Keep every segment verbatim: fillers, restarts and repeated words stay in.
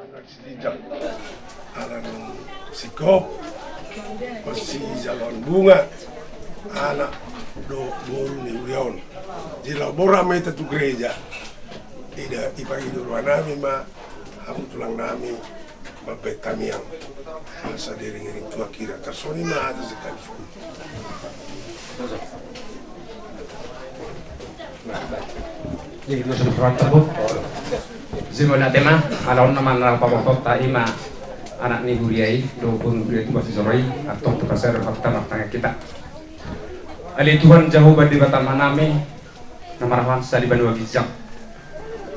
Silinjak ala nung singkop, masijaloan bunga anak dohot boru ni huria on. Jadi laho borhat ma hita tu gereja, ida ipangido roha nami ma hamu tulang nami mambahen tangiang asa diiring-iring Tuhan hita. Tarsongon i ma hata sekali. Jadi, mauliate ma, ala on nama na pabotohonta i ma anak ni huria i dohot boru ni huria i tu bagasan joro i, antong tu pasar fakta martangiang hita. Ale Tuhan Jahowa Debata Amanami, na marhalangsa di banua ginjang.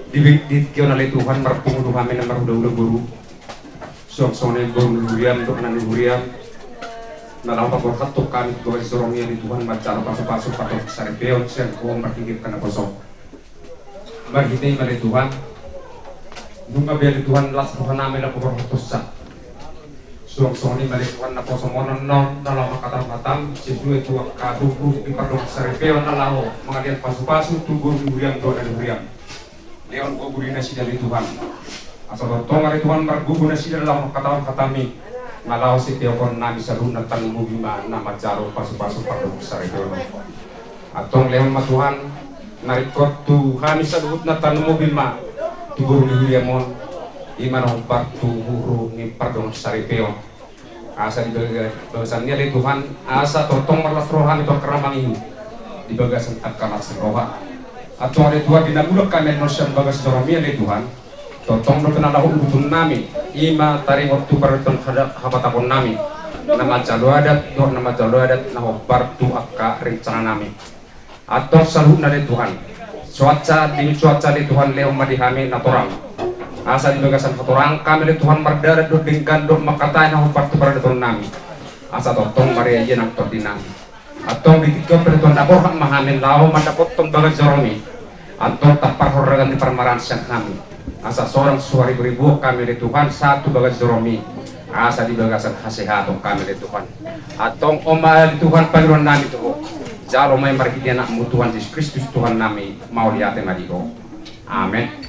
Di, di tingki on ale Tuhan marpungu do hami na marhulahula boru. Suang songon i boru ni huriam dohot anak ni huriam na laho paborhat tu hami tu bagas joromi ale Tuhan manjalo pasupasu pardongan saripeon sian Ho marhite angka naposo. Marhite i ma ale Tuhan, nunga be ale Tuhan las roha nami laho paborhathonsa. Suang songon i ma ale Tuhan naposom on annon na laho mangkatahon hatam sesuai tu angka buku ni pardongan saripeon na laho mangalean pasupasu tu boru ni huriam dohot anak ni huriam. Lehon gogo di nasida ale Tuhan. Asa tongtong ale Tuhan margogo nasida laho mangkatahon hatam i, na laho siteokon nami saluhutna tarlumobi ma na manjalo pasupasu pardongan saripeon on. Antong lehon ma Tuhan na ringkot tu hami saluhutna tarlumobi ma tu boru ni huriam on, i ma na hombar tu uhur ni pardongan saripeon. Asa di baga-, bagasan i ale Tuhan, asa tongtong marlas roha hami tu angka na mangihut di bagasan angka las roha. Antong ale Tuhan, di na mulak hami annon sian bagas joromi ale Tuhan, tongtong dope na laho uruton nami, i ma taringot tu parhitean hada-, habatahon nami na manjalo adat dohot na manjalo adat na hombar tu angka rencana nami. Antong saluhutna ale Tuhan, cuaca, dimi cuaca ale Tuhan, lehon ma di hami natorang. Asa di bagasan hatorang hami ale Tuhan mardalan dohot denggan dohot mangkatai na hombar tu paradaton nami. Asa tongtong maria ia nang tondi nami. Antong di tingki on pe ale Tuhan na borhat ma hami laho mandapothon bagas joromi. Antong tamparhon ragam ni parmaraan sian hami. Asa so dang so haribu-ribuan hami ale Tuhan sahat tu bagas joromi. Asa di bagasan hasehaton hami ale Tuhan. Antong on ma ale Tuhan pangidoan nami tu Ho. Jalo ma i marhite Anakmu Tuhan Jesus Kristus Tuhan nami, mauliate ma di Ho. Amen.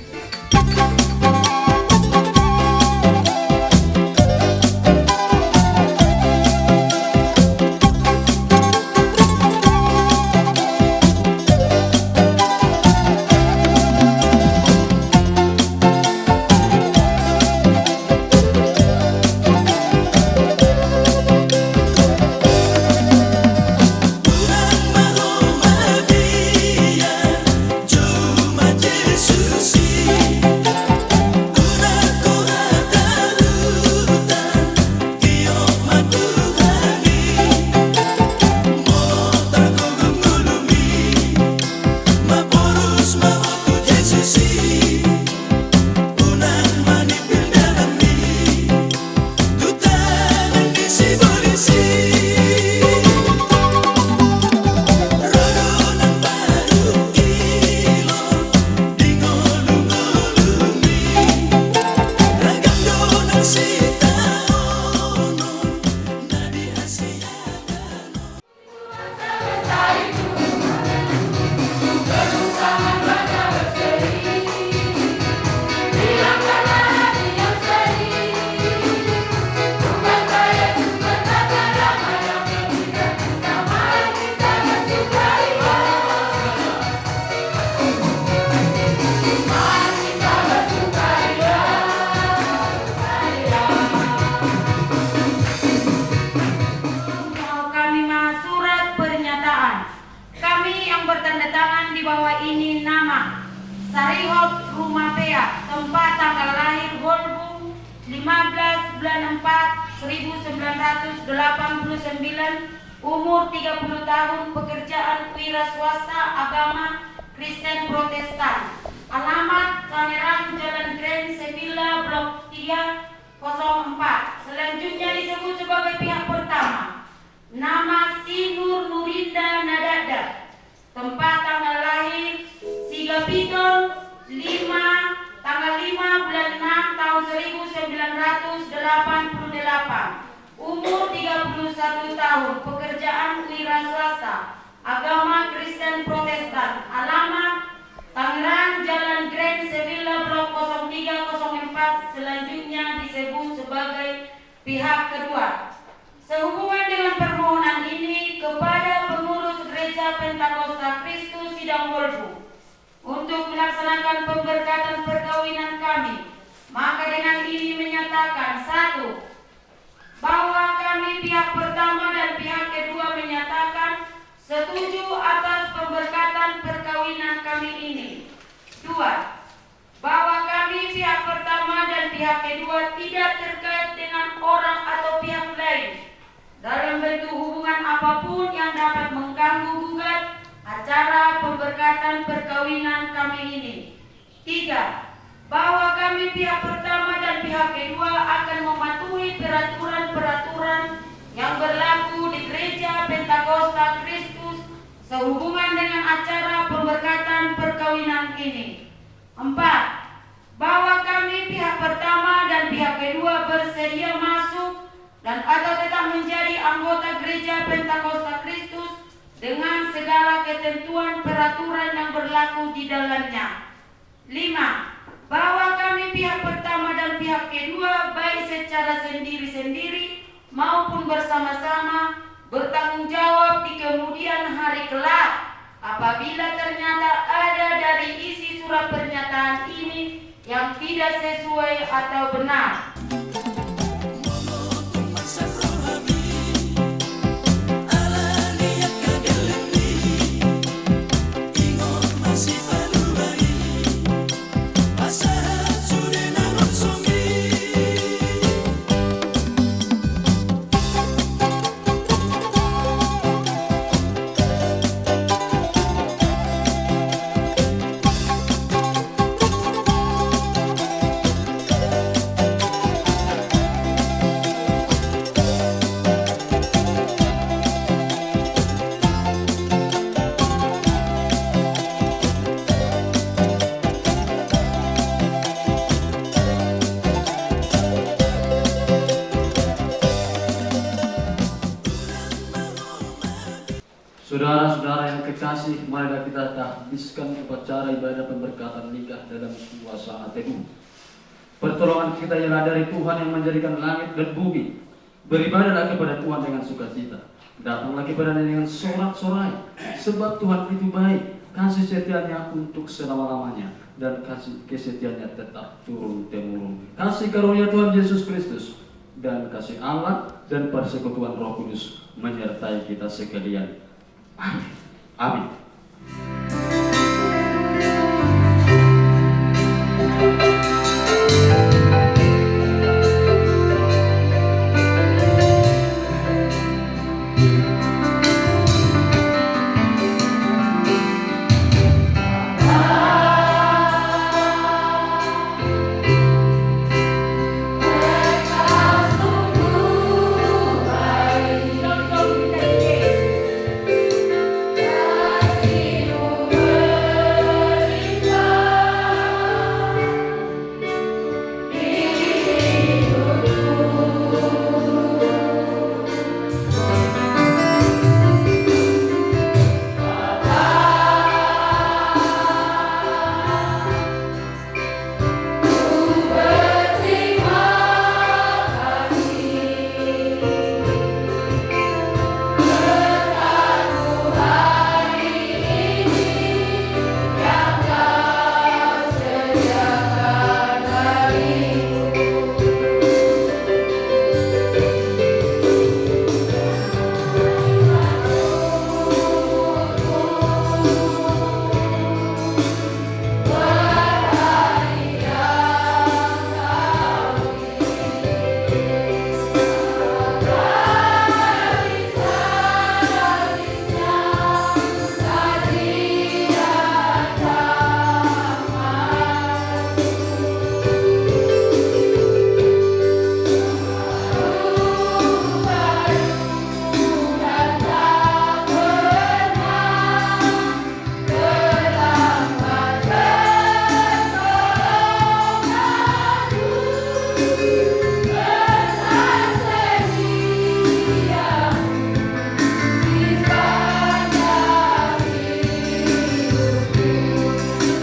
Kami ma surat pernyataan. Kami yang bertanda tangan di bawah ini nama Sarihot Rumapea, tempat tanggal lahir Holbung, lima belas bulan empat seribu sembilan ratus delapan puluh sembilan, umur tiga puluh tahun, pekerjaan wira swasta, agama Kristen Protestan, alamat Tangerang, Jalan Grand Sevilla, Blok tiga kosong empat. Selanjutnya disebut sebagai pihak pertama. Nama Sinur Nurinda Nadada. Tempat tanggal lahir, Sigapiton, lima, tanggal lima bulan enam tahun seribu sembilan ratus delapan puluh delapan. Umur tiga puluh satu tahun, pekerjaan wira swasta, agama Kristen Protestan, alamat Tangerang, Jalan Grand Sevilla, Blok kosong tiga kosong empat. Selanjutnya Sehubungan dengan permohonan ini kepada pengurus Gereja Pentakosta Kristus Sidang Bolbu, untuk melaksanakan pemberkatan perkawinan kami, maka dengan ini menyatakan, satu, bahwa kami pihak pertama dan pihak kedua menyatakan setuju atas pemberkatan perkawinan kami ini. Dua, bahwa kami pihak pertama dan pihak kedua tidak terkait dengan orang atau pihak lain dalam bentuk hubungan apapun yang dapat mengganggu gugat acara pemberkatan perkawinan kami ini. Tiga, bahwa kami pihak pertama dan pihak kedua akan mematuhi peraturan-peraturan yang berlaku di Gereja Pentakosta Kristus sehubungan dengan acara pemberkatan perkawinan ini. Empat, bahwa kami pihak pertama dan pihak kedua bersedia masuk dan atau tetap menjadi anggota Gereja Pentakosta Kristus dengan segala ketentuan peraturan yang berlaku di dalamnya. Lima, bahwa kami pihak pertama dan pihak kedua, baik secara sendiri-sendiri maupun bersama-sama, bertanggung jawab di kemudian hari kelak apabila ternyata ada dari isi surat pernyataan ini yang tidak sesuai atau benar. Saudara-saudara yang kekasih, marilah kita habiskan upacara ibadah pemberkatan nikah dalam suasana teduh. Pertolongan kita ialah dari Tuhan yang menjadikan langit dan bumi. Beribadahlah kepada Tuhan dengan sukacita. Datanglah kepada-Nya dengan sorak-sorai. Sebab Tuhan itu baik, kasih setia-Nya untuk selama-lamanya, dan kasih kesetia-Nya tetap turun-temurun. Kasih karunia Tuhan Yesus Kristus dan kasih Allah dan persekutuan Roh Kudus menyertai kita sekalian. Amin. Amin.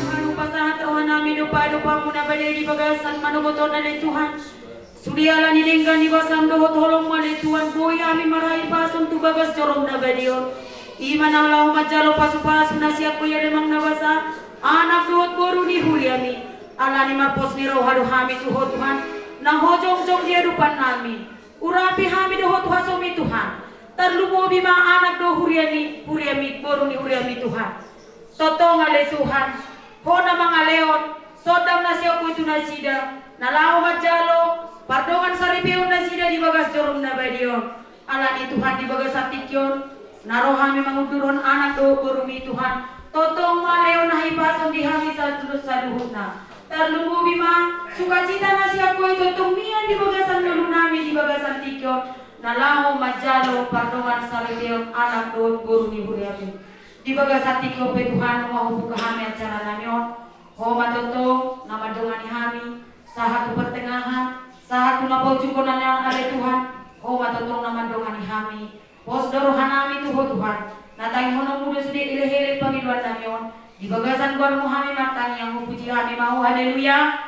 Tuhan, hupasahat roha nami dompadompamu na badia di bagasan manogot on ale Tuhan. Sude ala ni denggan ni basam dohot holongmu ale Tuhan, boi hami marhahipason tu bagas joromna badia on. I ma na laho manjalo pasupasu na sian Ho i ale Amang na basa, anak dohot boru ni huriami. Ala ni marpos ni roha do hami tu Ho Tuhan, na Ho jongjong di adopannami. Urapi hami do Ho tu hasomi Tuhan. Tarlumobi ma anak dohot huriami, huriami, boru ni huriami Tuhan. Tongtong ale Tuhan, Ho na mangalehon, sondang na sian Ho i tu nasida, na laho manjalo, pardongan saripeon nasida di bagas joromna badia on. Ala ni Tuhan di bagasan tingki on, na ro hami mangundurhon anak dohot borumi Tuhan, tongtong ma lehon hahipason di hami saluhutna. Tarlumobi ma, sukacita na sian Ho i tongtong mian di bagasan ngolunami di bagasan tingki on, na laho manjalo pardongan saripeon anak dohot boru ni huriami. Di bagasan tingki on pe Tuhan, nunga hubuka hami acara nami on. Ho ma tongtong na mandongani hami, sahat tu partengahan, sahat tu na paujungkon ale Tuhan. Ho ma tongtong na mandongani hami. Pos do roha nami tu Ho Tuhan, na tangihononmu do sude elek-elek pangidoan nami on. Di bagasan goarmu hami martangiang, hupuji hami ma Ho. Haleluya.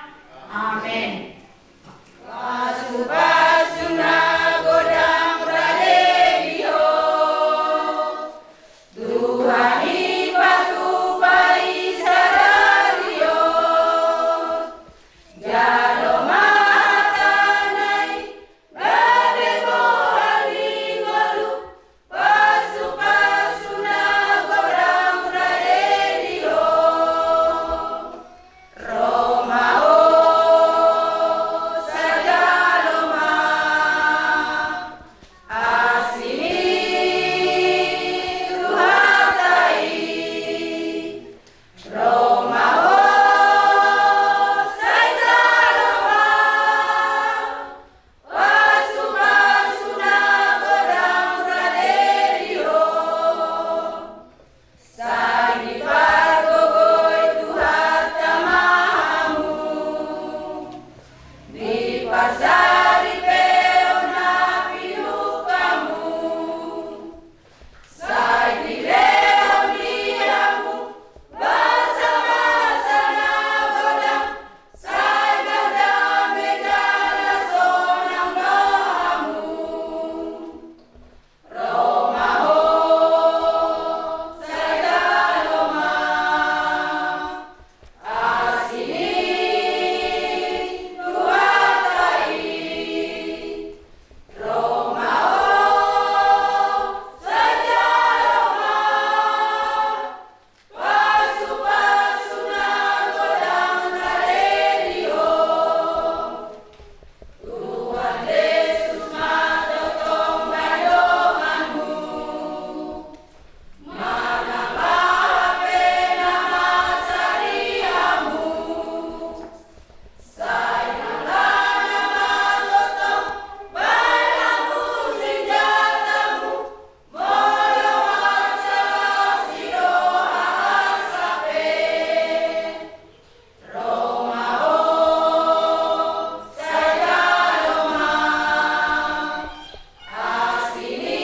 Amen. Pasupasu na godang rade di Ho, Tuhan i patupa i sadari on. Jalo ma hatana i, gabe bohal ni ngolu, pasupasu na godang rade di Ho. Ro ma Ho, sai jalo ma asi ni Tuhanta i. Ro ma Ho, sai jalo ma. Pasupasu na godang rade di Ho, sai dipargogoi Tuhanta ma hamu, diparsaripeon na pinungkamu. Sai dilehon di hamu basabasa na godang, sai mandame jala sonang do hamu. Ro ma Ho, sai jalo ma. Asi ni Tuhanta i. Ro ma Ho, sai jalo ma. Pasupasu na godang rade di Ho. Tuhan Jesus ma tongtong bahen donganmu. Manang aha pe na masa di hamu, sai manggana ma tongtong bahen hamu sinjatamu, molo masa masi do hahasap i. Ro ma Ho, sai jalo ma. Asi ni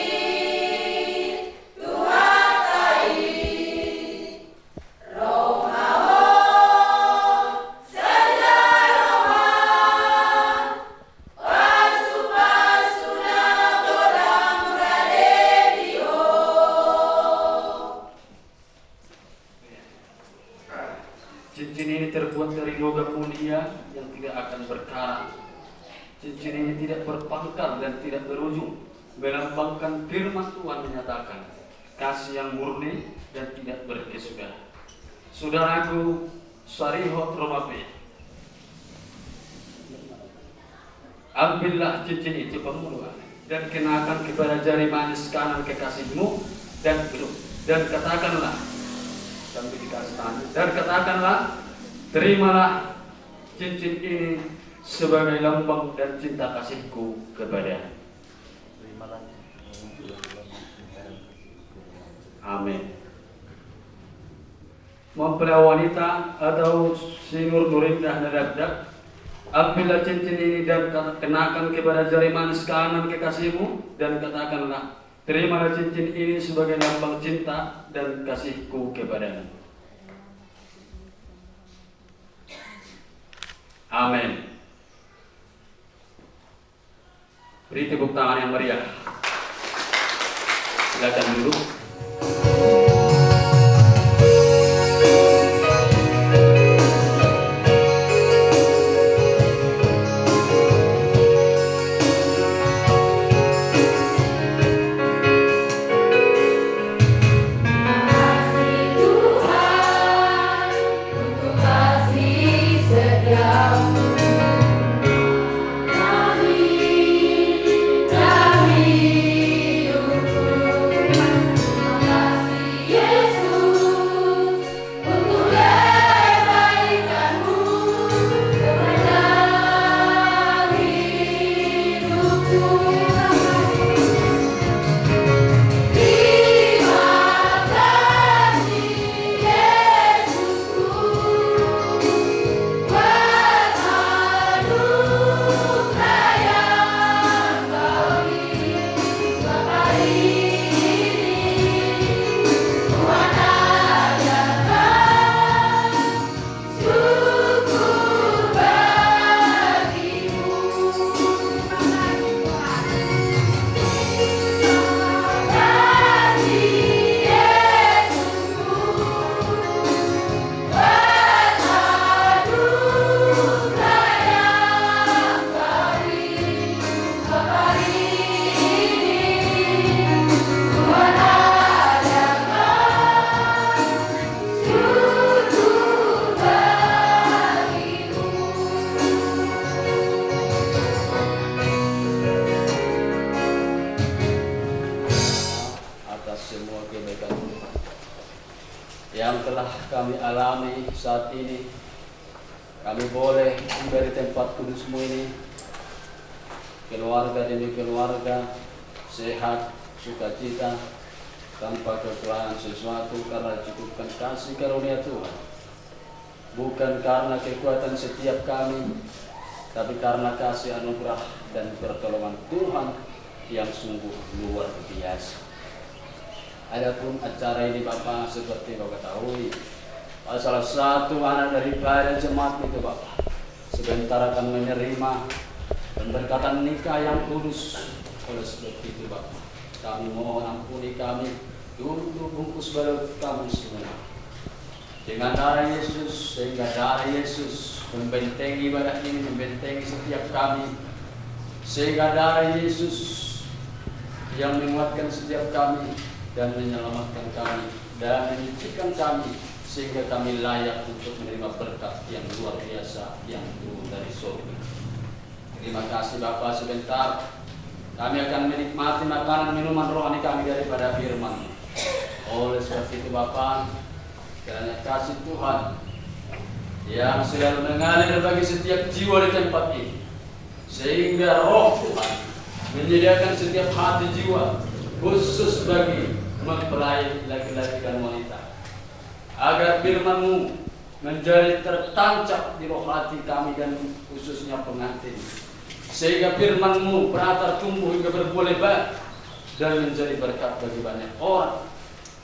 Tuhanta i. Ro ma Ho, sai jalo ma. Pasupasu na godang rade di Ho. Cincin ini terbuat dari logam mulia yang tidak akan berkarat. Cincin ini tidak berpangkal dan tidak berujung, melambangkan firman Tuhan menyatakan kasih yang murni dan tidak berkesudahan. Saudaraku, sarihot Roma pe. Ambillah cincin itu, pangulu, dan kenakan kepada jari manis kanan kekasihmu, dan belum, dan katakanlah, sambil dikasih tangan, dan katakanlah, terimalah cincin ini sebagai lambang dan cinta kasihku kepadamu. Amin. Mempelai wanita atau si Nur Nurindah na dakdak, ambillah cincin ini dan ka-, kenakan kepada jari manis kanan kekasihmu, dan katakanlah, terimalah cincin ini sebagai lambang cinta dan kasihku kepadamu. Amin. Beri tepuk tangan yang meriah. Silakan duduk. Atas semua kebaikan Tuhan yang telah kami alami saat ini, kami boleh tiba di tempat kudus-Mu ini, keluarga demi keluarga, sehat, sukacita, tanpa kekurangan sesuatu, karena dicukupkan kasih karunia Tuhan. Bukan karena kekuatan setiap kami, tapi karena kasih anugerah dan pertolongan Tuhan yang sungguh luar biasa. Adapun acara ini, Bapa, seperti kau ketahui, salah satu anak daripada jemaat itu, Bapa, sebentar akan menerima pemberkatan nikah yang kudus. Oleh sebab itu, Bapa, kami mohon ampuni kami, dulu bungkus badan kami semua. Dengan darah Yesus, sehingga darah Yesus membentengi ibadah ini, membentengi setiap kami. Sehingga darah Yesus yang menguatkan setiap kami dan menyelamatkan kami dan menyucikan kami, sehingga kami layak untuk menerima berkat yang luar biasa yang turun dari surga. Terima kasih, Bapa, sebentar kami akan menikmati makanan minuman rohani kami daripada firman. Oleh sebab itu, Bapa, kiranya kasih Tuhan yang selalu mengalir bagi setiap jiwa di tempat ini, sehingga Roh Tuhan menyediakan setiap hati jiwa khusus bagi mempelai laki-laki dan wanita. Agar firman-Mu menjadi tertancap di roh hati kami dan khususnya pengantin. Sehingga firman-Mu berata tumbuh hingga berbuah lebat dan menjadi berkat bagi banyak orang.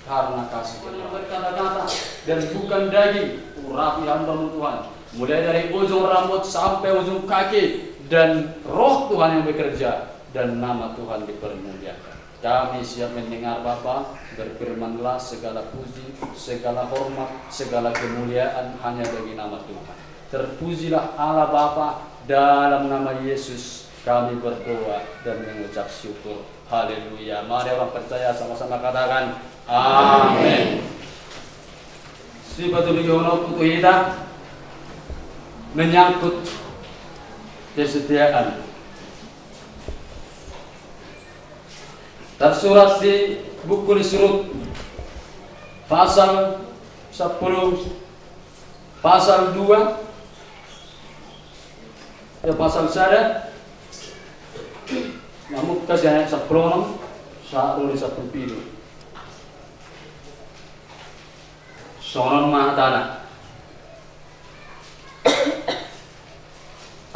Karena kasih Tuhan yang berkata-kata dan bukan daging, urapi hamba-Mu Tuhan. Mulai dari ujung rambut sampai ujung kaki dan Roh Tuhan yang bekerja dan nama Tuhan dipermuliakan. Kami siap mendengar, Bapa, berfirmanlah, segala puji, segala hormat, segala kemuliaan hanya bagi nama Tuhan. Terpujilah Allah Bapa, dalam nama Yesus kami berdoa dan mengucap syukur. Haleluya. Mari orang percaya sama-sama katakan, amin. Sipatulihononku tu hita menyangkut kesetiaan. Tersurat di buku ni si Rut, pasal sampulu, pasal dua, ya, pasal sada, mamungka sian ayat sampulu onom sahat ro di sampulu pitu. Songon on ma hatana.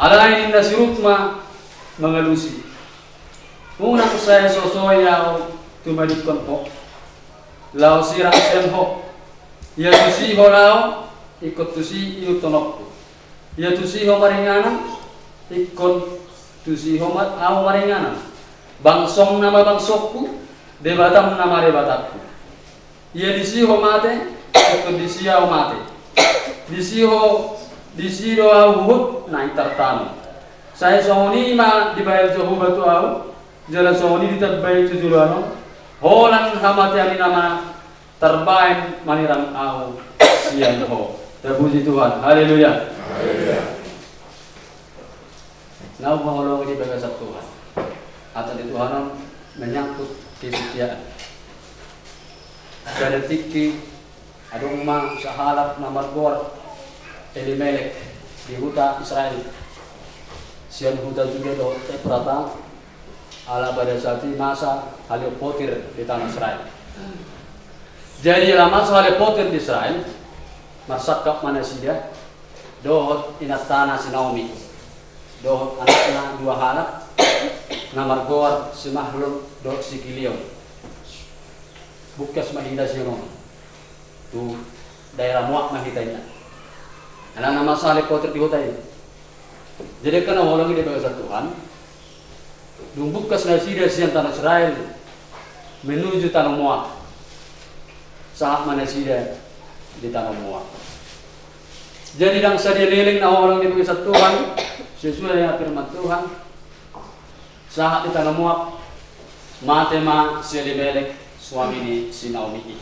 Alai ninna si Rut ma mangalusi, unang sai sosoi ahu tumadingkon ho, laos sirang sian ho. Ia tusi ho laho, ingkon tusi ihuthononku. Ia tusi ho maringanan, ingkon Tusi ho ma ahu maringanan. Bangsongna ma bangsongku, Debatamna ma Debatangku. Ia disi ho mate, tontu disi ahu mate. Disi ho, disi do ahu huhut naeng tartanom. Sai songon i ma dibahen Jahowa tu ahu, jala songon i ditambai tu joloan on, holan hamatean i nama tarbahen manirang ahu sian ho. Tapuji Tuhan. Haleluya. Haleluya. Na hupaholongi di bagasan Tuhan. Hata ni Tuhan on menyangkut kesetiaan. Sada tingki adong ma sahalak na margoar Elimelek di huta Israel. Sian huta Juda dohot Eprata, ala pada saat i masa haleon potir di tano Israel. Jadi ala masa haleon potir di Israel, marsangkap ma nasida dohot inantana si Naomi, dohot anakna dua halak, na margoar si Mahlon dohot si Kilion. Bungkas ma hita sian on. Tu daerah Moab ma hita inna. Alana masa haleon potir di huta i. Jadi angka na hupaholongi di bagasan Tuhan, dung bungkas nasida sian tano Israel menuju tano Moab, sahat ma nasida di tano Moab. Jadi ndang sadia leleng na hupaholongi di bagasan Tuhan, sesuai dengan firman Tuhan, sahat di tano Moab, mate ma si Elimelek, suami ni si Naomi i.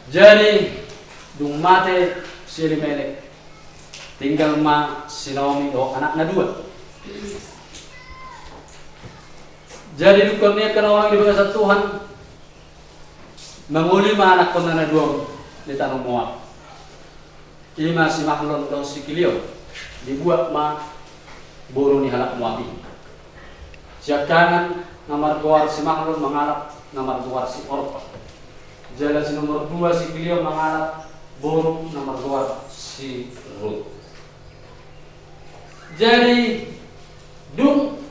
Jadi dung mate si Elimelek, tinggal ma si Naomi dohot anakna dua. Jadi dungkon i angka na hupaholongi di bagasan Tuhan, mangoli ma anakkonna na dua on di tano Moab. I ma si Mahlon dohot si Kilion. Dibuat ma boru ni halak Moab i. Siangkangan na margoar si Mahlon mangalap na margoar si Orpa. Jala si nomor dua si Kilion mangalap boru na margoar si Rut. Jadi dung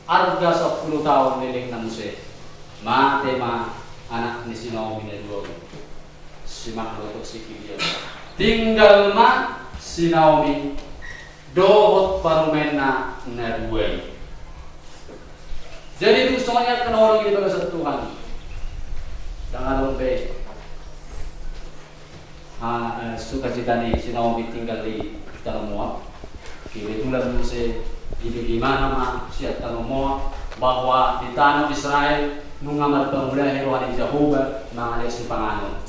arga sampulu taon lelengna muse, mate ma anak ni si Naomi na dua on, si Mahlon dohot si Kilion. Tinggal ma si Naomi dohot parumaenna na dua i. Jadi dung songon i angka na hupaholongi di bagasan Tuhan, ndang adong be ha, eh, sukacita ni si Naomi tinggal di tano Moab. Kebetulan muse dibege ibana ma sian tano Moab bahwa di tano Israel nunga marpangulahi roha ni Jahowa mangalehon sipanganon.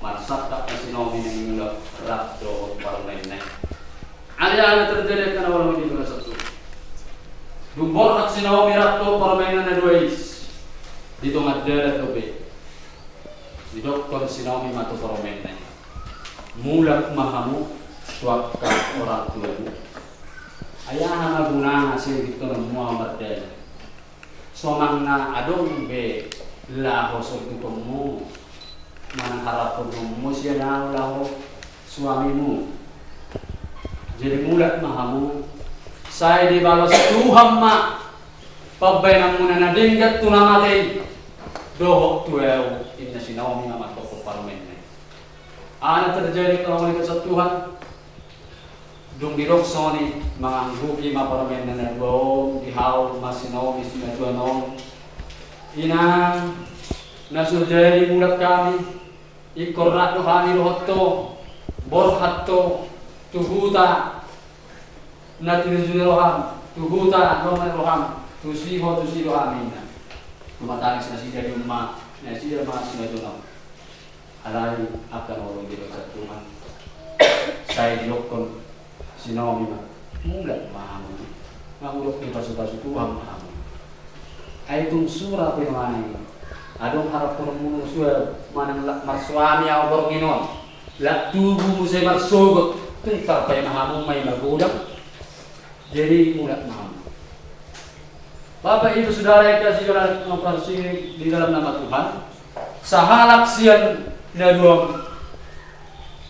Marsangkap ma si Naomi naeng mulak rap dohot parumaenna i. Alai aha na terjadi angka na hupaholongi di bagasan Tuhan? Dung borhat si Naomi rap dohot parumaenna na dua i, di tonga dalan dope didokkon si Naomi ma tu parumaenna i, mulak ma hamu tu angka orang tuamu. Ai aha ma gunana sihutihutonnonmu ahu mardalan? So manang na adong be laho sorgukonmu manang haraponmu sian ahu laho suamimu. Jadi mulak ma hamu, sai dibalos Tuhan ma pambahenanmuna na denggan tu na mate i dohot tu ahu, inna si Naomi ma mandokkon parumaenna i. Aha na terjadi angka na hupaholongi di bagasan Tuhan? Dung didok songon i, mangangguhi ma parumaenna na dua on, dihaol ma si Naomi si na dua on. Inang, na so jadi mulak hami, ingkon rap do hami dohot ho, borhat ho tu huta na tinujuna roham, tu huta na tinujuna roham, tusi ho tusi do hami, inna. Tumatangis nasida, diumma nasida ma si na dua on. Alai angka na hupaholongi di bagasan Tuhan, sai didokkon si Naomi ma, mulak ma hamu. Nga hudok dipasupasu Tuhan ma hamu. Ai tung sura pe nuaeng adong haraponmuna sude manang la-, marsuami ahu borngin on, laho tubu muse marsogot, tung tarpaima hamu ma i magodang. Jadi mulak ma hamu. Bapak, Ibu, Saudara yang dikasihi oleh Tuhan, di dalam nama Tuhan, sahalak sian na dua on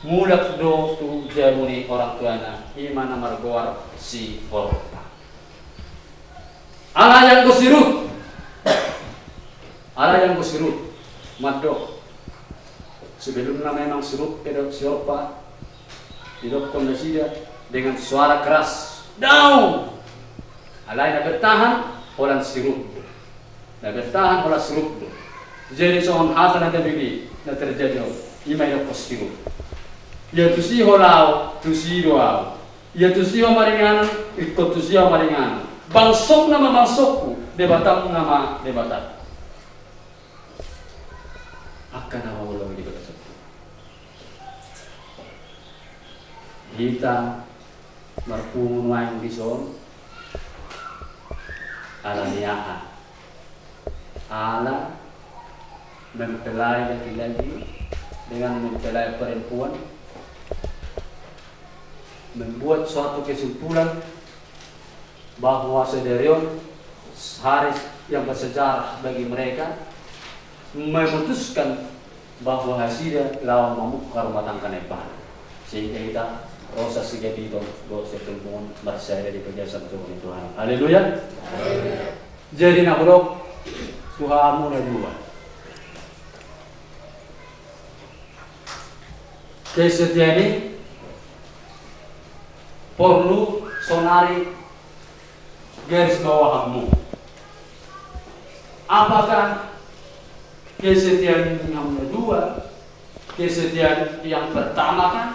mulak do tu jabu ni orang tuana, i ma na margoar si Orpa. Alai anggo si Rut, alai anggo si Rut, mandok. Sebelumna memang si Rut pe dohot si Orpa didokkon nasida dengan suara keras, Daong. Alai na bertahan holan sirut do. Na bertahan holan sirut do. Jadi songon hata na gabe i na terjadi on, i ma didokkon sirut. Ia tusi ho laho, tusi do ahu. Ia tusi ho maringanan, ingkon tusi ahu maringanan. Bangsongna ma bangsongku, Debatam na ma Debatam. Angka na mangoloi di bagasan Tuhan. Hita marpungu nuaeng dison ala ni aha? Ala mempelai laki-laki dengan mempelai perempuan membuat suatu kesimpulan bahwa sadari on hari yang bersejarah bagi mereka, memutuskan bahwa nasida laho mamungka rumah tangga na imbaru. Sehingga hita ro sian sigabiton dohot siperpunguan marsada di bagasan toru ni Tuhan. Haleluya. Jadi na hudok tu hamu na dua, kesetiaan i porlu sonari garis bawahanmu. Apakah kesetiaan yang kedua, kesetiaan yang pertama kah,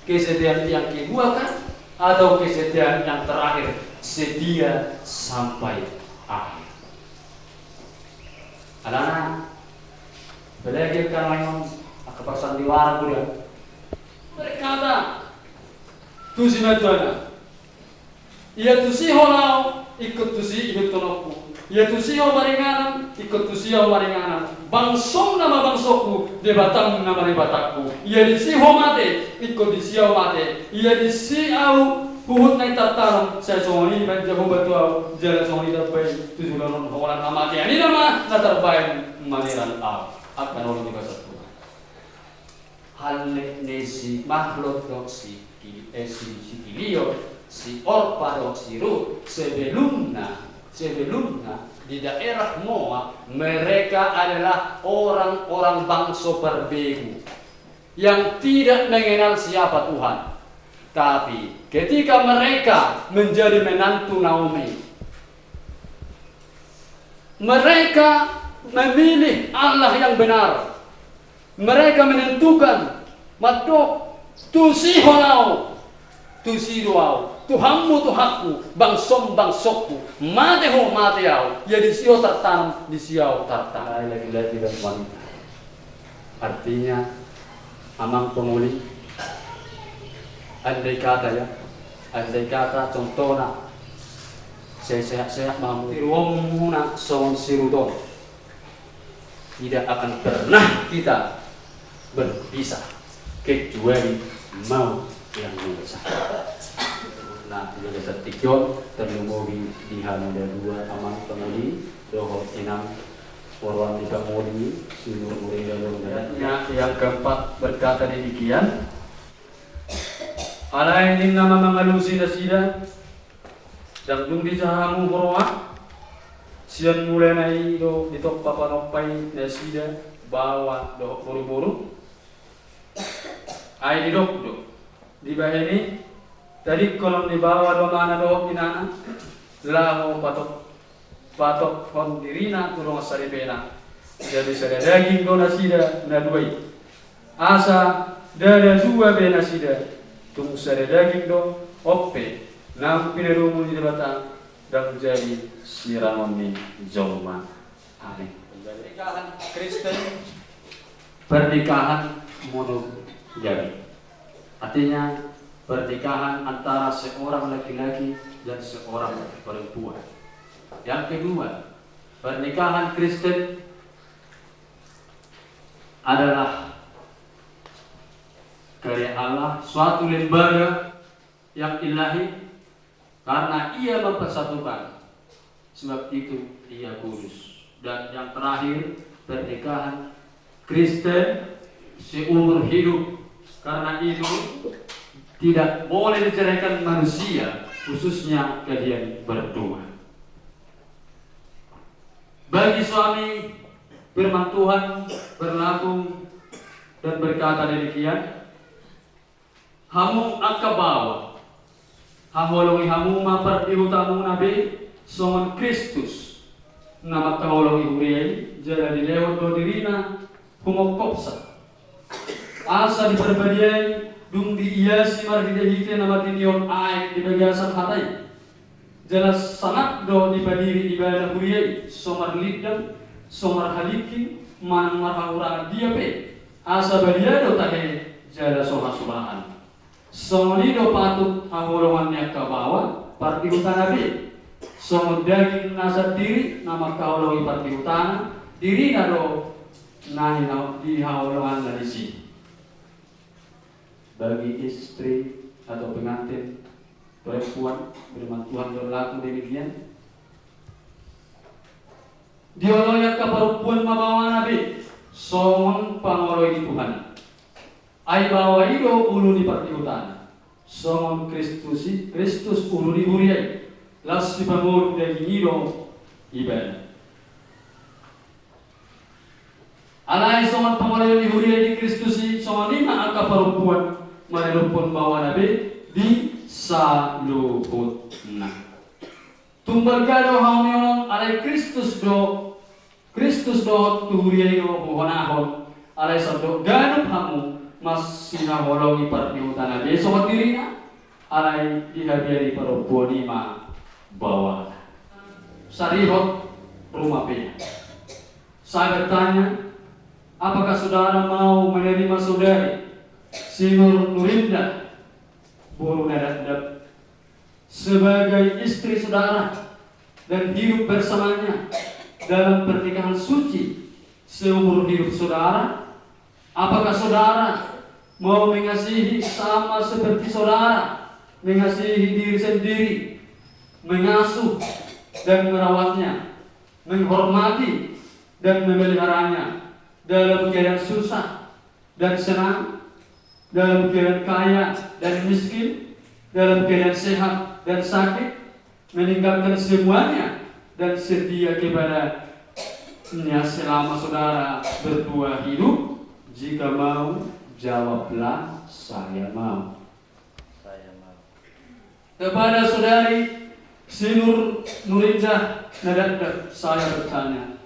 kesetiaan yang kedua kah, atau kesetiaan yang terakhir, setia sampai akhir? Alana, apalagi angka na on angka parsandiwara muda berkata, tusi ma tuana. Ia tusi ho laho, ingkon tusi ihuthononku. Ia tusi ho maringanan, ingkon tusi ahu maringanan. Bangsongna ma bangsongku, Debatam na ma Debatangku. Ia disi ho mate, ingkon disi ahu mate. Ia disi ahu huhut na i tartanom, sai songon i dibaen Jahowa tu ahu, jala songon i dibaen tu joloan on holan hamatean i nama na tarbaen mangiran ahu. Angka na olo di bagasan Tuhan. Halle ni si Mahlon dohot si Ki-, eh, si, si Kilion, si Orpa dohot si Rut, sebelumna, sebelumna di daerah Moab, mereka adalah orang-orang bangso parbegu yang tidak mengenal siapa Tuhan. Tapi ketika mereka menjadi menantu Naomi, mereka memilih Allah yang benar. Mereka menentukan, mandok, tusi ho laho, tusi do ahu, Tuhanmu Tuhanku, bangsom bangsongku, mate ho mate ahu, ia disi ho tartanom, disi ahu tartanom. Hai laki-laki dan wanita. Artinya, amang penguli, andai kata ya, andai kata contohna, sai sehat-sehat ma hamu, tiruonmuna songon sirut on. Tidak akan pernah kita berpisah kecuali maut yang memisahkan. Nah, jadi satikon terlumobi di hamu na dua, amang penguli dohot inang, poruan ni penguli, sinur murida lo. Yang keempat berkata demikian. Alai ninna ma mangalusi nasida, ndang dung dijaha hamu huroha, sian mulana i do ditompa panompa i nasida, baoa dohot boruboru. Ai didok do, dibahen i, tadingkon on ni baoa do amana dohot inana, laho patok-, patophon dirina tu dongan saripena. Jadi sada daging do nasida na dua i. Asa ndada dua be nasida, tung sada daging do. On pe naung pinadomu ni Debata, ndang jadi sirangon ni jolma. Amin. Pernikahan Kristen, pernikahan monogami. Artinya, pernikahan antara seorang laki-laki dan seorang perempuan. Yang kedua, pernikahan Kristen adalah karya Allah, suatu lembaga yang ilahi, karena Ia mempersatukan, sebab itu Ia kudus. Dan yang terakhir, pernikahan Kristen seumur hidup, karena itu tidak boleh diceraikan manusia, khususnya kalian berdua. Bagi suami, firman Tuhan berlaku dan berkata demikian, hamu angka baoa, Haholongi hamu ma pardihutamuna be songon Kristus na mangkaholongi huria i, jala dilehon do dirina humongkopsa. Asa di Parbadia i dung diiasi marhitehite na marninion aek di bagasan hata i. Jala sangap do dipadiri ibana huria i, so marlindang, so marhalingking, manang marhahurangan dia pe, asa badia do tahe jala so hasurahan. Songon i do patut haholongan ni angka baoa pardihutana be. Songon daging na sandiri na mangkaholongi pardihutana, dirina do na hina-, dihaholonganna disi. Bagi istri atau pengantin perempuan, firman Tuhan berlaku demikian. Dioloi angka parompuan ma baoana be songon pangoloi ni Tuhan. Ai baoa i do ulu ni pardihutana, songon Kristus i, Kristus ulu ni huria i, laos sipangolu daging i do ibana. Alai songon pangoloi ni huria i di Kristus i, songon i ma angka parompuan mangidophon baoana be di saluhutna. Tung balga do haunionon, alai Kristus do, Kristus dohot tu huria i do huhonahon, alai sandok ganup hamu masihaholongi pardihutana be songon dirina, alai dihabiari parompuan i ma baoana. Sarihot Rumapea. Saya bertanya, apakah saudara mau menerima saudari Sinur Nurinda, boru Nadapdap, sebagai istri saudara dan hidup bersamanya dalam pernikahan suci seumur hidup saudara? Apakah saudara mau mengasihi sama seperti saudara mengasihi diri sendiri, mengasuh dan merawatnya, menghormati dan memeliharanya dalam keadaan susah dan senang, dalam keadaan kaya dan miskin, dalam keadaan sehat dan sakit, meninggalkan semuanya dan setia kepadanya selama saudara berdua hidup? Jika mau, jawablah, "Saya mau." Saya mau. Kepada saudari Sinur Nurinda Nadapdap, saya bertanya,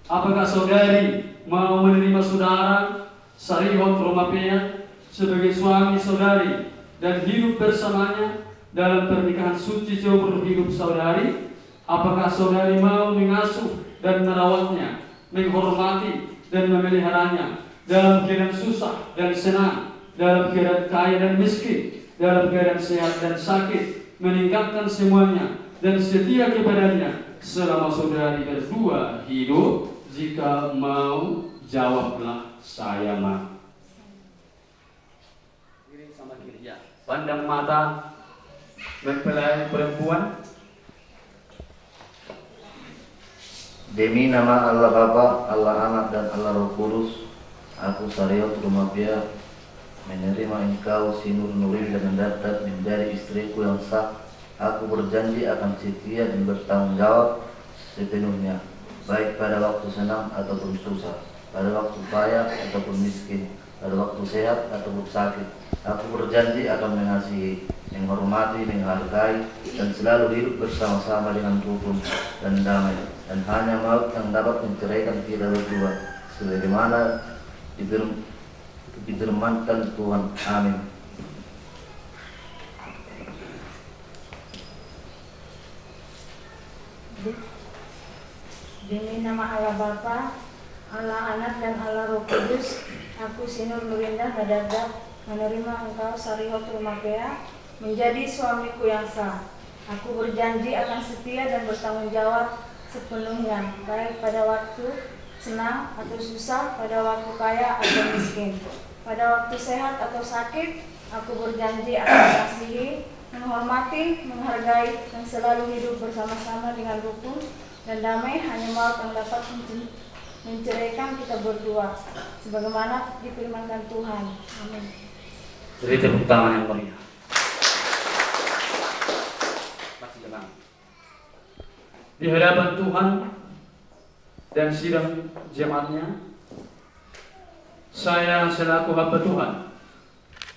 apakah saudari mau menerima saudara Sarihot Rumapea sebagai suami saudari dan hidup bersamanya dalam pernikahan suci seumur hidup saudari? Apakah saudari mau mengasuh dan merawatnya, menghormati dan memeliharanya dalam keadaan susah dan senang, dalam keadaan kaya dan miskin, dalam keadaan sehat dan sakit, meninggalkan semuanya dan setia kepadanya selama saudari berdua hidup? Jika mau, jawablah, "Saya mau." Diri sama kiri, ya. Pandang mata mempelai perempuan. Demi nama Allah Bapa, Allah Anak, dan Allah Roh Kudus, aku Sarihot Rumapea menerima engkau, Sinur Nurinda Nadapdap, menjadi istriku yang sah. Aku berjanji akan setia dan bertanggung jawab sepenuhnya, baik pada waktu senang ataupun susah, pada waktu kaya ataupun miskin, pada waktu sehat ataupun sakit. Aku berjanji akan mengasihi, menghormati, menghargai, dan selalu hidup bersama-sama dengan rukun dan damai. Dan hanya maut yang dapat menceraikan kita berdua, sebagaimana difir-, difirmankan Tuhan. Amin. Demi nama Allah Bapa, Allah Anak, dan Allah Roh Kudus, aku Sinur Nurinda Nadapdap menerima engkau, Sarihot Rumapea, menjadi suamiku yang sah. Aku berjanji akan setia dan bertanggung jawab sepenuhnya, baik pada waktu senang atau susah, pada waktu kaya atau miskin, pada waktu sehat atau sakit. Aku berjanji akan mengasihi, menghormati, menghargai, dan selalu hidup bersama-sama dengan rukun dan damai. Hanya maut yang dapat menceraikan kita berdua, sebagaimana difirmankan Tuhan. Amin. Beri tepuk tangan yang meriah. Di hadapan Tuhan dan sidang jemaatnya, saya selaku hamba Tuhan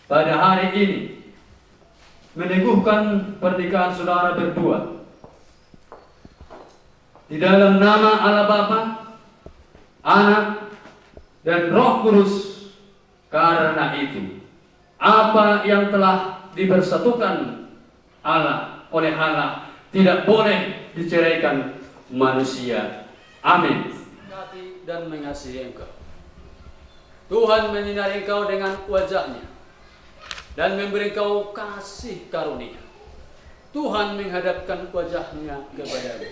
pada hari ini meneguhkan pernikahan saudara berdua di dalam nama Allah Bapa, Anak, dan Roh Kudus. Karena itu, apa yang telah dipersatukan Allah, oleh Allah, tidak boleh diceraikan manusia. Amin. Kasih dan mengasihi engkau. Tuhan menyinari engkau dengan wajah-Nya dan memberi engkau kasih karunia. Tuhan menghadapkan wajah-Nya kepadamu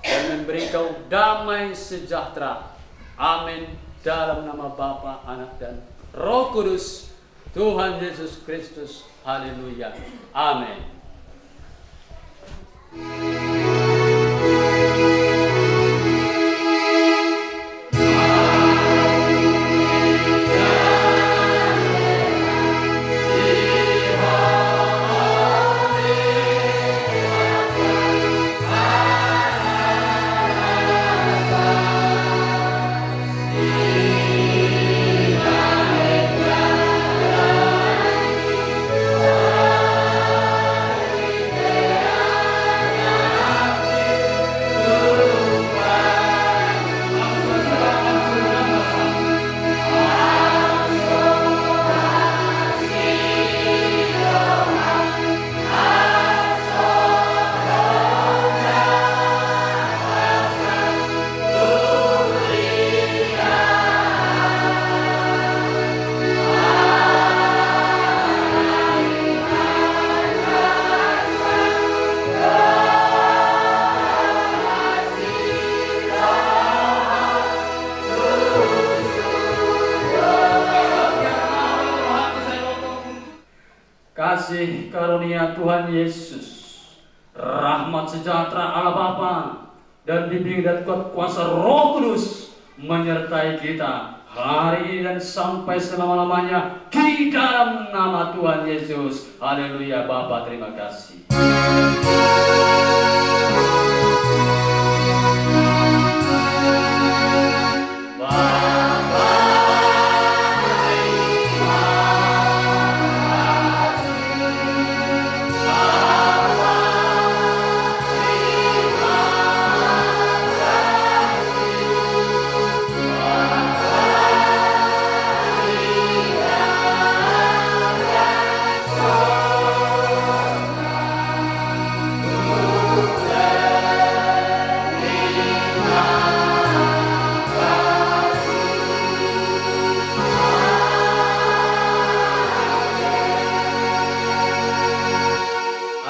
dan memberi engkau damai sejahtera. Amin. Dalam nama Bapa, Anak, dan Roh Kudus, Tuhan Yesus Kristus. Haleluya. Amin. Kasih karunia Tuhan Yesus, rahmat sejahtera Allah Bapa, dan bimbingan dan kuat kuasa Roh Kudus menyertai kita hari ini dan sampai selama-lamanya, di dalam nama Tuhan Yesus. Haleluya, Bapa, terima kasih.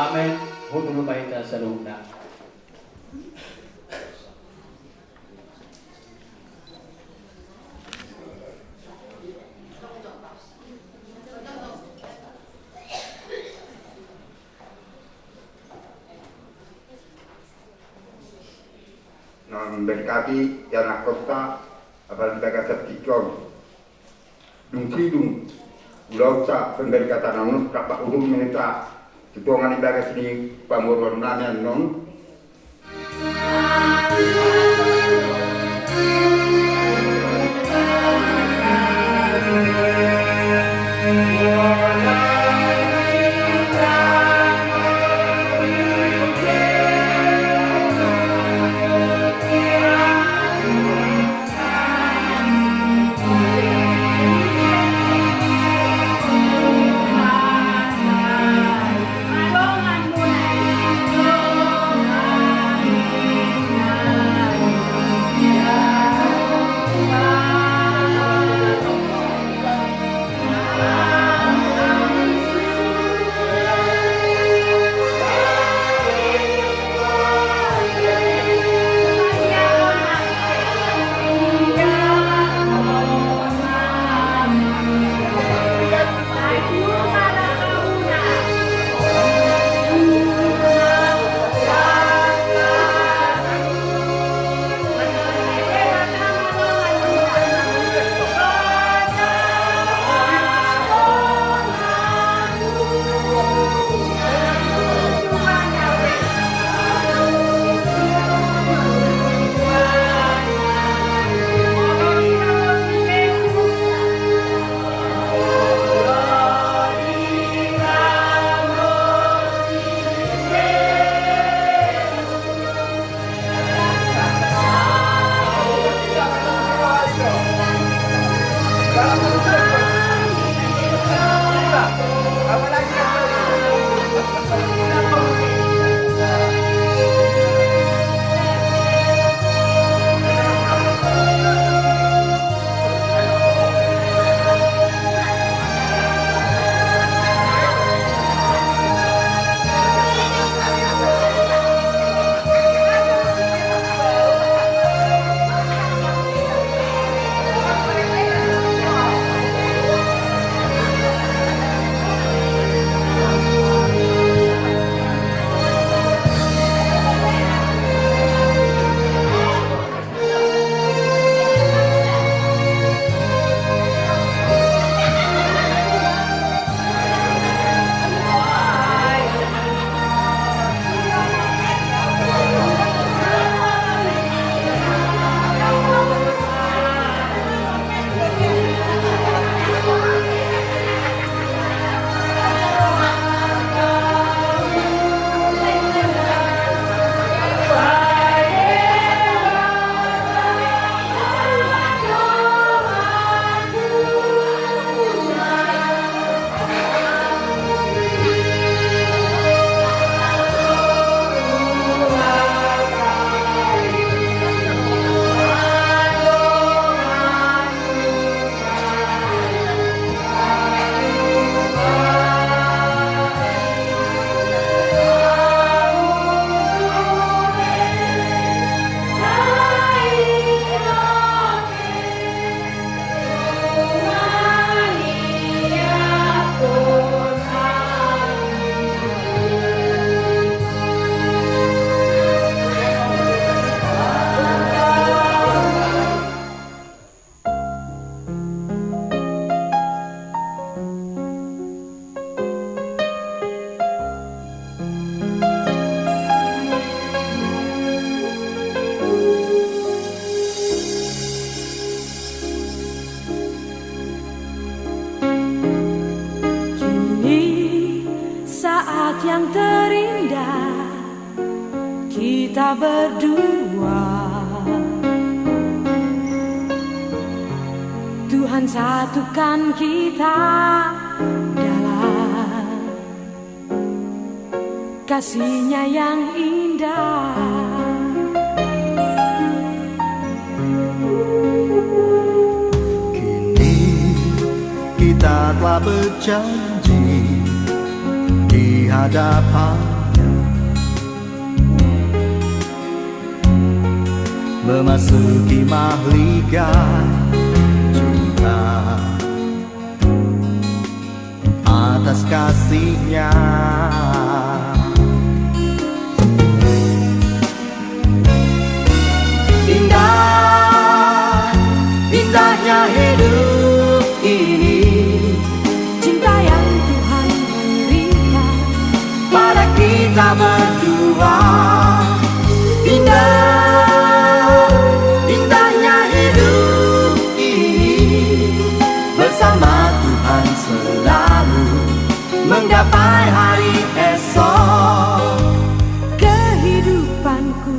Amen. Hundul ma hita saluhutna. Na memberkati ianakhonta, apalagi bagasan tingki on. Dung sidung ulaonta pemberkatan on, rap hulahula ma hita tu tonga ni bagas ni pamoruon nami annon. Kini saat yang terindah kita berdua. Tuhan satukan kita dalam kasih-Nya yang indah. Kini kita telah berjanji di hadapan-Nya, memasuki mahligai cinta atas kasih-Nya. Indah, indahnya hidup ini, cinta yang Tuhan berikan pada kita berdua. Indah, indahnya hidup ini, bersama Tuhan selalu menggapai hari esok. Kehidupanku,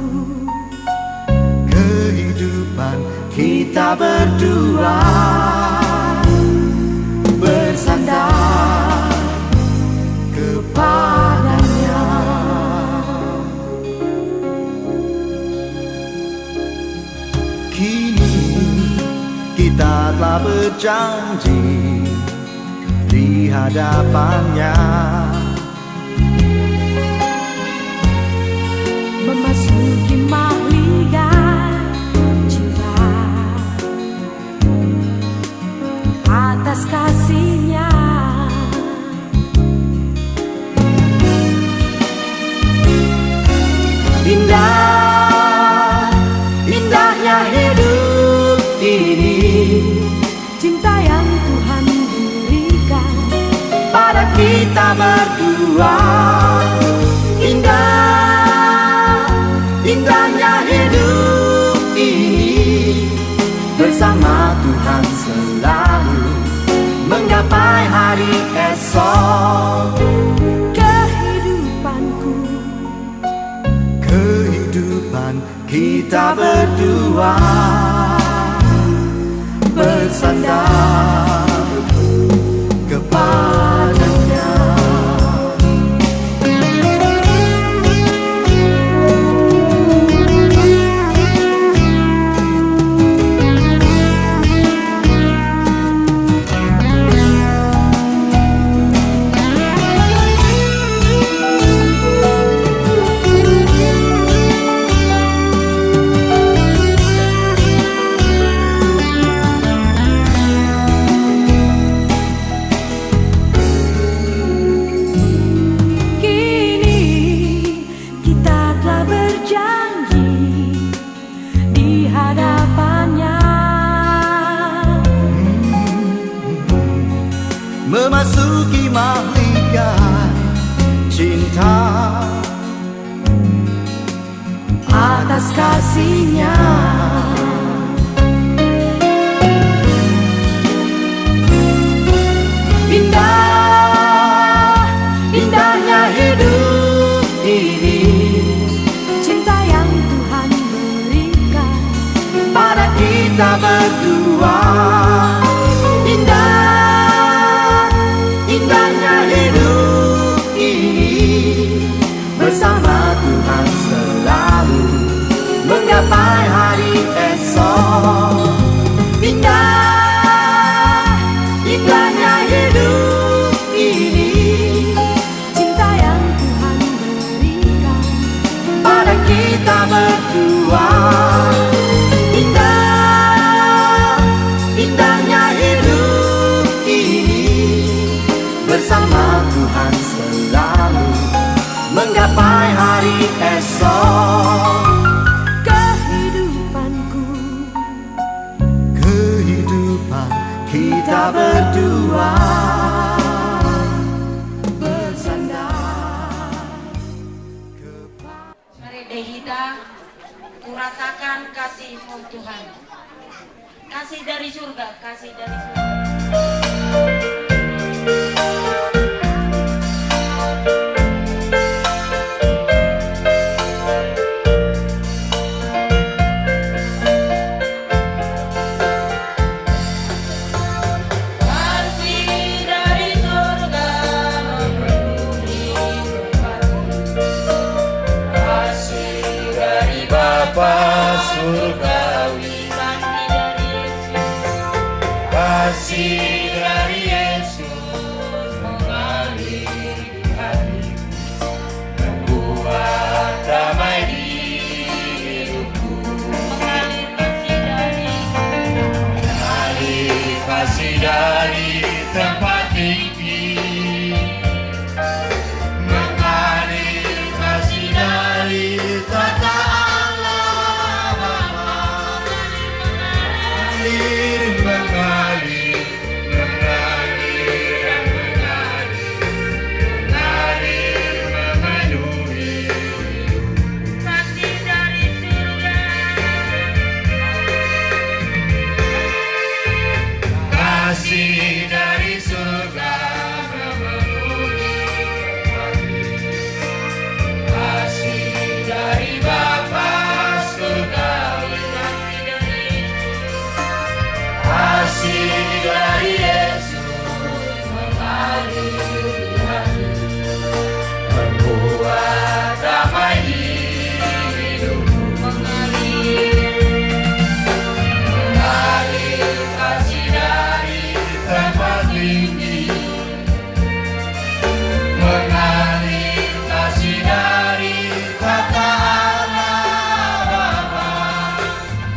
kehidupan kita berdua bersandar kepada-Nya. Kini kita telah berjanji di hadapan-Nya, memasuki mahligai cinta atas kasih-Nya. Indah, indahnya hidup ini, cinta yang Tuhan berikan pada kita berdua. Indah, indahnya hidup ini, bersama Tuhan selalu menggapai hari esok. Kehidupanku, kehidupan kita berdua bersandar Memasuki mahligai cinta atas kasihnya. Indah, indahnya hidup ini. Cinta yang Tuhan berikan pada kita berdua. Indah, indahnya hidup ini. Bersama Tuhan selalu menggapai hari esok. Indah, indahnya hidup ini. Cinta yang Tuhan berikan pada kita berdua. Indah, indahnya hidup ini. Bersama Tuhan selalu menggapai hari esok. Kehidupanku. Kehidupan kita berdua bersandar kepada. Marende hita, kurasakan kasih-Mu Tuhan. Kasih dari surga, kasih dari surga. Kasih dari surga memenuhi tempat ini. Kasih dari Bapa surgawi. Kasih dari Yesus mengalir di hatiku, membuat damai di hidupku. Mengalir kasih dari, mengalir kasih dari tempat tinggi. Mengalir kasih dari tahta Allah Bapa. Mengalir, mengalir, mengalir, mengalir, mengalir memenuhi. Kasih dari surga. Kasih dari surga. Kasih dari Bapa surgawi, kasih dari Yesus mengalir di hati, membuat damai di hidupku. Mengalir, mengalir kasih dari tempat tinggi. Mengalir kasih dari tahta Allah Bapa.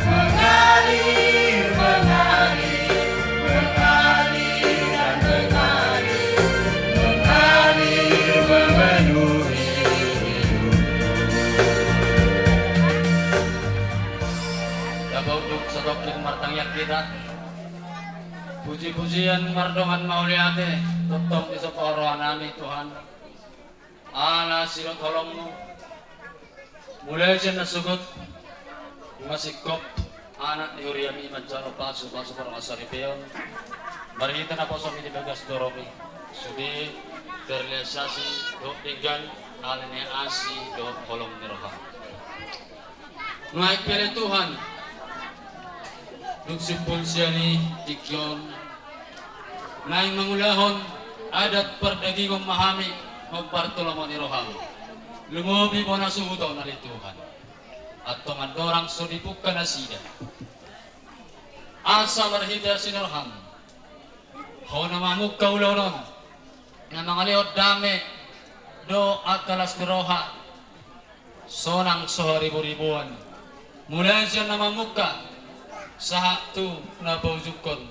Mengalir, mengalir, mengalir dan mengalir, mengalir memenuhi hidupku. Dapot untuk satokin martangiang hita. Puji-pujian mardongan mauliate tongtong disomba roha nami Tuhan. Ala sidok holong-Mu, mulai sian nasogot, nunga singkop anak ni huriaM i manjalo pasu-pasu parmasaripeon. Marhite naposoMi di bagas joroMi, sude terrealisasi dohot denggan, ala ni asi dohot holong ni roha. Naeng pe ale Tuhan, dung simpul sian i tingki on, naeng mangulahon adat pardagingon ma hami hombar tu lomo ni rohaM. Lumobi bona suhut on ale Tuhan. Antong andorang so dipungka nasida, asa marhite asi ni rohaM, Ho na mamungka ulaon on, na mangalehon dame dohot angka las ni roha, sonang so hariboriboan, mulai sian na mamungka sahat tu na paujungkon,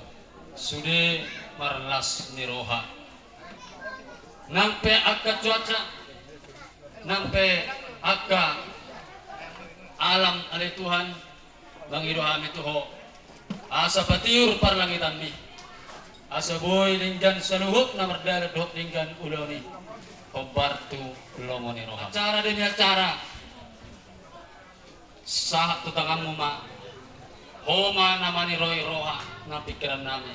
sude marlas ni roha. Nang pe angka cuaca, nang pe angka alam ale Tuhan, mangido hami tu Ho, asa patiur parlangitanMi, Asa boi denggan saluhutna mardalan dohot denggan ulaon i, hombar tu lomo ni roham. Acara demi acara, sahat tu tanganmu ma. Ho ma na maniroi roha nang pingkiran nami.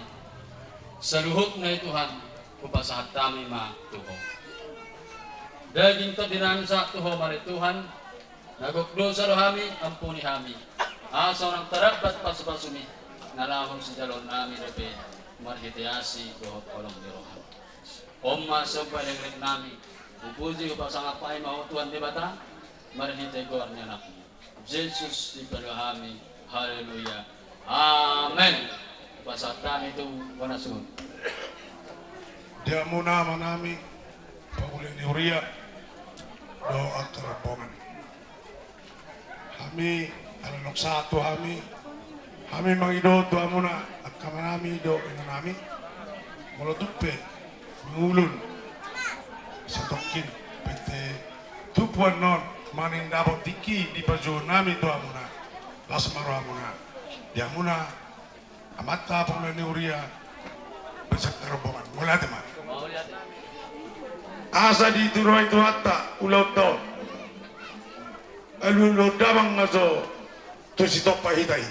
Saluhutna i Tuhan, hupasahat hami ma tu Ho. Daging tondi nami sahat tu Ho ma ale Tuhan. Na gok dosa do hami, ampuni hami. Asa unang tarambat pasupasumi, na laho sijaloon nami dope marhite asi dohot holong ni roham. On ma somba elekelek nami, hupuji hupasangap hami ma Ho Tuhan Debata, marhite goar ni Anakmu Jesus Dipalua hami. Haleluya. Amen. Hupasahat hami tu bona suhut. Di hamuna amanami, pangula ni huria dohot angka rombongan. Hami, ala nunga sahat tu hami, hami mangido tu hamuna angka amanami dohot inanami. Molo tung pe mangulahon satongkin, pete tumpuan on, manang dapot tingki di pajuhon nami tu hamuna, las ma rohamuna. Di hamuna amanta pangula ni huria, beserta rombongan. Mauliate ma. Asa dituroi Tuhanta ulaonta on. Alualuhon damang ma jo tu sitompa hita i.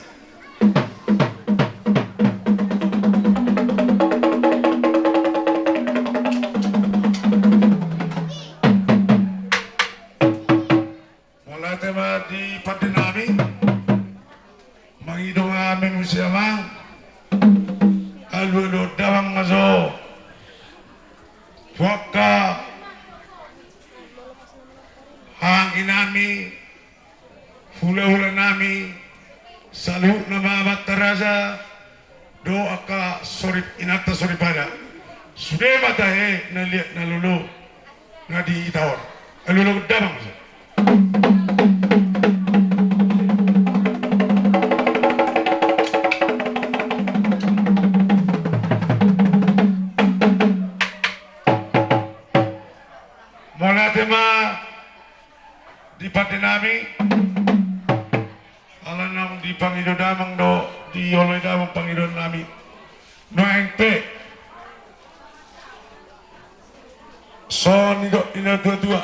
Mauliate ma di pande nami. Mangido ma hami muse amang. Alualuhon damang ma jo tu angka haha anggi nami, hulahula nami, saluhutna ma amanta raja, dohot angka sori, inanta soripada. Sude ma tahe na liat na lolo na di hita on. Alualuhon damang. Mauliate ma di pande nami. Ala naung dipangido damang do, dioloi damang pangidoan nami. Nuaeng pe, songon nidok ni natuatua,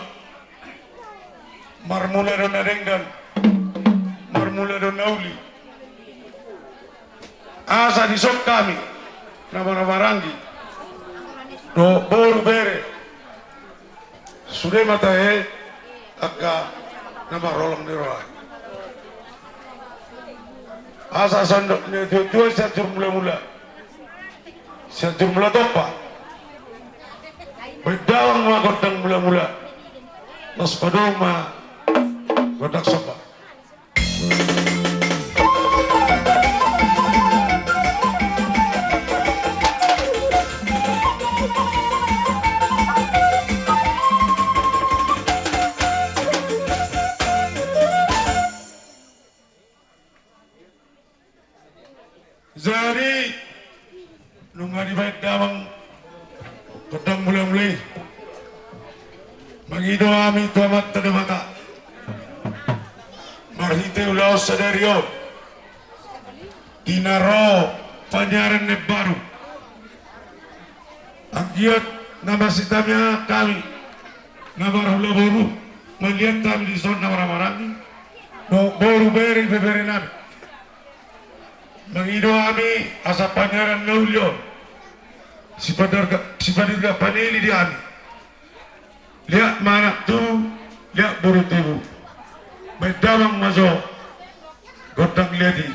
marmula do na denggan, marmula do na uli. Asa dison hami na marhahamaranggi dohot boru bere, sude ma tahe angka na marholong ni roha. Asa songon nidok ni natuatua, Sianjur Mulamula, Sianjur Mulatompa. Baen damang ma gondang mulamula, laos padomu ma gondang somba. Jadi nunga dibaen damang gondang mulamula i, mangido hami tu Amanta Debata marhite ulaon sadari on, di na ro paniaran na imbaru. Anggiat na masitamiangan hami na marhula boru, melihat hami dison na marhahamaranggi dohot boru bere, ibebere nami. Mangido hami asa paniaran na uli on sipadirga, sipadirga panili di hami. Liat ma anak tubu, liat boru tubu. Baen damang ma jo gondang liat i.